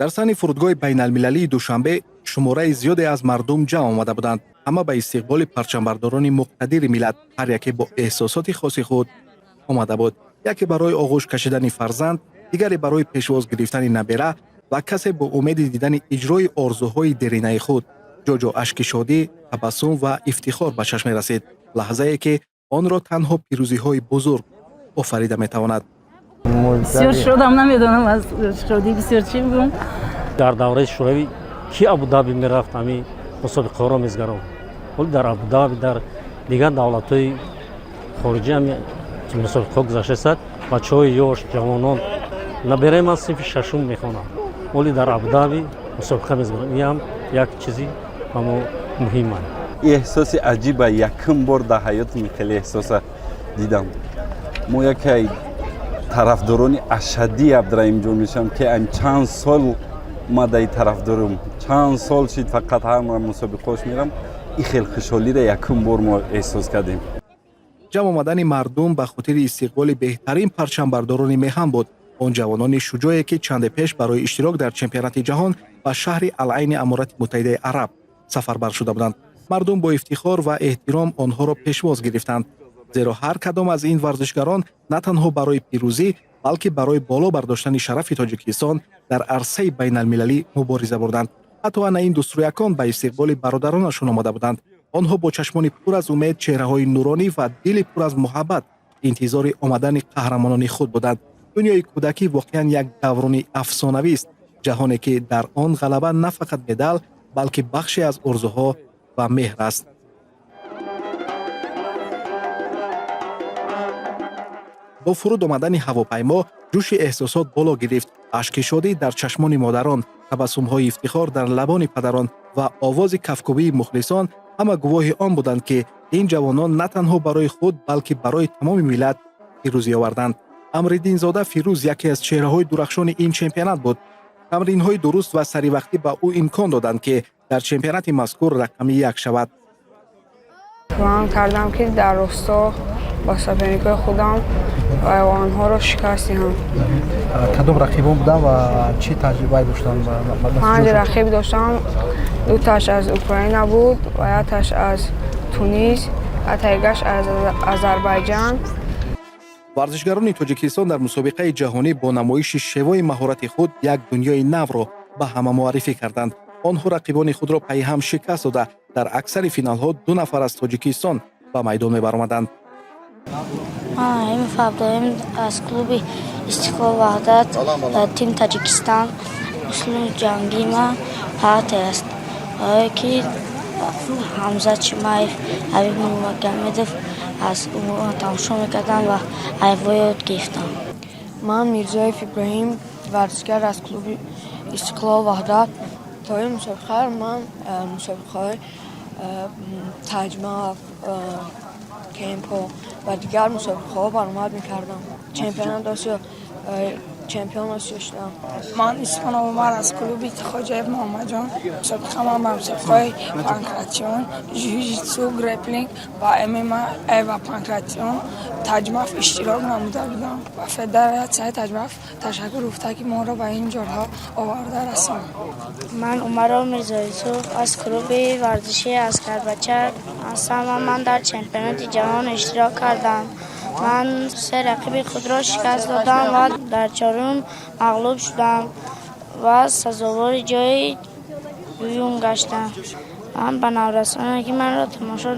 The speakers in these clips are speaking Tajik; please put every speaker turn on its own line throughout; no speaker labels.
Дар саҳни фурудгоҳи байналмилалии Душанбе шумораи зиёде аз мардум ҷамъ омада буданд. Ҳама ба истиқболи парчамбардорони муқтадири миллат, ҳар яке бо эҳсосоти хоси худ омада буд. Яке барои оғӯш кашидани фарзанд, дигаре барои пешвоз гирифтани набера ва касе бо умеди дидани иҷрои орзуҳои деринаи худ. Ҷо-ҷо ашки шодӣ, табассум ва ифтихор ба чашм мерасид. Лаҳзае ки онро танҳо пирӯзиҳои бузург офарида метавонад.
Бисёр шодам, намедонам аз шодӣ бисёр чӣ бигӯям.
Дар давраи Шӯравӣ ки Абудаби мерафт, ҳамин мусобиқаҳоро мезгаронд. Ҳоли дар Абудаби, дар дигар давлатҳои хориҷӣ ҳами мусобиқаҳо гузаштааст. Бачаҳои ёш, ҷавонон, набераи ман синфи шашум мехонад, ҳоли дар Абудаби мусобиқа мезгаранд. Ин ҳам як чизи ба мо муҳим аст.
Эҳсоси аҷиба, якум бор дар ҳаётим хеле эҳсоса дидам. Мо яке тарафдорони ашаддии Абдураҳимҷон мешавам, ки чанд сол ма даи тарафдорум, чанд сол шид, фақат ҳама мусобиқаош мерам. И хел хушҳолиро якум бор мо эҳсос кардем.
Ҷамъ омадани мардум ба хотири истиқболи беҳтарин парчамбардорони меҳан буд. Он ҷавонони шуҷое, ки чанде пеш барои иштирок дар чемпионати ҷаҳон ба шаҳри Алайни Аморати Муттаҳидаи Араб сафарбар шуда буданд. Мардум бо ифтихор ва эҳтиром онҳоро пешвоз гирифтанд, зеро ҳар кадом аз ин варзишгарон на танҳо барои пирӯзӣ, балки барои боло бардоштани шарафи Тоҷикистон дар арсаи байналмилалӣ мубориза бурданд. Ҳатто ана ин дустрӯякон ба истиқболи бародаронашон омада буданд. Онҳо бо чашмони пур аз умед, чеҳраҳои нуронӣ ва дили пур аз муҳаббат интизори омадани қаҳрамонони худ буданд. Дунёи кӯдакӣ воқеан як даврони афсонавист, ҷаҳоне ки дар он ғалаба на фақат медал, балки бахше аз орзуҳо ва меҳр аст. Бо фуруд омадани ҳавопаймо ҷӯши эҳсосот боло гирифт. Ашки шодӣ дар чашмони модарон, табассумҳои ифтихор дар лабони падарон ва овози кафкӯбии мухлисон ҳама гувоҳи он буданд, ки ин ҷавонон на танҳо барои худ, балки барои тамоми миллат пирӯзӣ оварданд. Амриддинзода Фирӯз яке аз чеҳраҳои дурахшони ин чемпионат буд. Тамринҳои дуруст ва саривақтӣ ба ӯ имкон доданд, ки дар чемпионати мазкур рақами як шавад.
План кардам, ки дар Ростов ба соперникҳои худам ва онҳоро шикаст диҳам.
Кадом рақибон буданд ва чӣ таҷрибае доштанд?
Панҷ рақиб доштам: дуташ аз Украина буд ва якташ аз Тунис, яктаигаш аз Озарбайҷан.
Варзишгарони Тоҷикистон дар мусобиқаи ҷаҳонӣ бо намоиши шевои маҳорати худ як дунёи навро ба ҳама муаррифӣ карданд. Онҳо рақибони худро пайҳам шикаст дода, дар аксари финалҳо ду нафар аз Тоҷикистон ба майдон мебаромаданд.
Ман Раҳимов Абдураҳим аз клуби Истиқлол Ваҳдат дар тим Таҷикистон. Услуби ҷангии ман партер аст, барое ки Ҳамзат Чимаев, Ҳабиб Нурмагомедов аз ӯ тамошо мекардам ва айво ёд гирифтам.
Ман Мирзоев Иброҳим, варзишгар аз клуби Истиқлол Ваҳдат. То ин мусобиқа ман мусобиқаҳои таҷмаф, кемпо ва дигар мусобиқаҳо баромад мекардам. Чемпионат Осиё, чемпион Осиё шудам.
Ман Исмонов Умар аз клуби Хоҷаев Муҳаммадҷон. Мусобиқа ман ба мусобиқаҳои панкратион, ҷуҷитсу, греплинг ва ММА ва панкратион, таҷмаф иштирок намуда будам. Ба федератсияи таҷмаф ташаккур гуфта, ки моро ба ин ҷойҳо оварда расонд.
Ман Умаров Мирзоюсуф аз клуби варзишии Аскарбача ҳастам ва ман дар чемпионати ҷаҳон иштирок кардам. Ман се рақиби худро шикаст додам ва дар чорум мағлуб шудам ва сазовори ҷои дуюм гаштам. Ман ба наврасоне, ки манро тамошо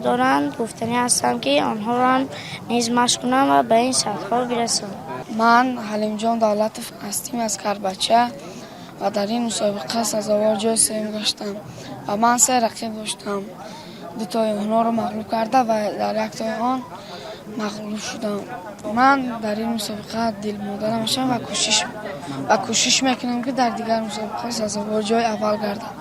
доранд, гуфтанӣ ҳастам, ки онҳоро низ машқ кунанд ва ба ин сатҳҳо бирасанд.
Ман Ҳалимҷон Давлатов аз тими Аскарбача ва дар ин мусобиқа сазовор ҷои сеюм гаштам ва ман се рақиб доштам. Дутои онҳоро мағлуб карда ва дар яктои он мағлуб шудам. Ман дар ин мусобиқа дилмода намешавам ва кӯшиш мекунам, ки дар дигар мусобиқаҳо сазовор ҷои аввал гардам.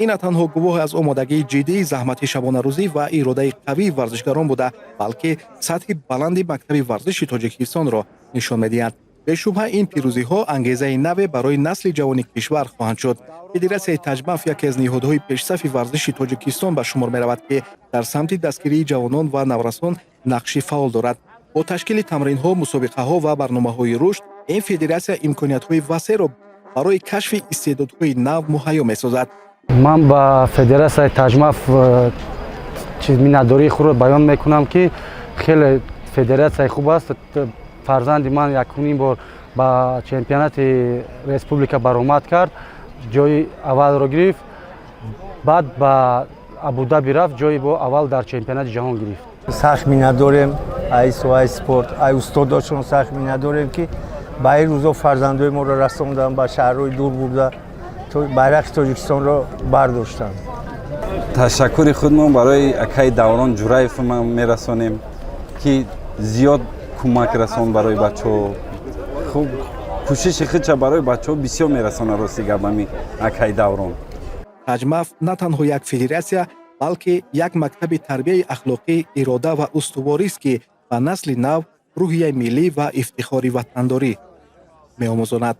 Ин на танҳо гувоҳ аз омодагии ҷиддии, заҳмати шабонарӯзӣ ва иродаи қавии варзишгарон буда, балки сатҳи баланди мактаби варзиши Тоҷикистонро нишон медиҳад. Бешубҳа, ин пирӯзиҳо ангезаи наве барои насли ҷавони кишвар хоҳанд шуд. Федератсияи таҷмаф яке аз ниҳодҳои пешсафи варзиши Тоҷикистон ба шумор меравад, ки дар самти дастгирии ҷавонон ва наврасон нақши фаъол дорад. Бо ташкили тамринҳо, мусобиқаҳо ва барномаҳои рушд ин федератсия имкониятҳои васеъро Барои кашфи истеъдодҳои нав муҳайё месозад.
Ман ба федератсияи Таҷмаф миннатдории худро баён мекунам, ки хеле федератсияи хуб аст. Фарзанди ман якумин бор ба чемпионати республика баромад кард, ҷои аввалро гирифт, баъд ба Абудаби рафт, ҷои бо аввал дар чемпионати ҷаҳон гирифт.
Сахт миннатдорем ай соҳаи спорт, ай устодошон сахт миннатдорем, ки ба ин рӯзо фарзандои моро расонданд, ба шаҳрҳои дур бурда, байрақи Тоҷикистонро бардоштанд.
Ташаккури худмон барои акаи Даврон Ҷураев ман мерасонем, ки зиёд кӯмак расон барои бачаҳо. Хуб, кӯшиши худша барои бачаҳо бисёр мерасона. Рости гап, ами акаи Даврон.
Таҷмаф на танҳо як федератсия, балки як мактаби тарбияи ахлоқӣ, ирода ва устуворист, ки ба насли нав рӯҳияи миллӣ ва ифтихори ватандорӣ меомӯзонад.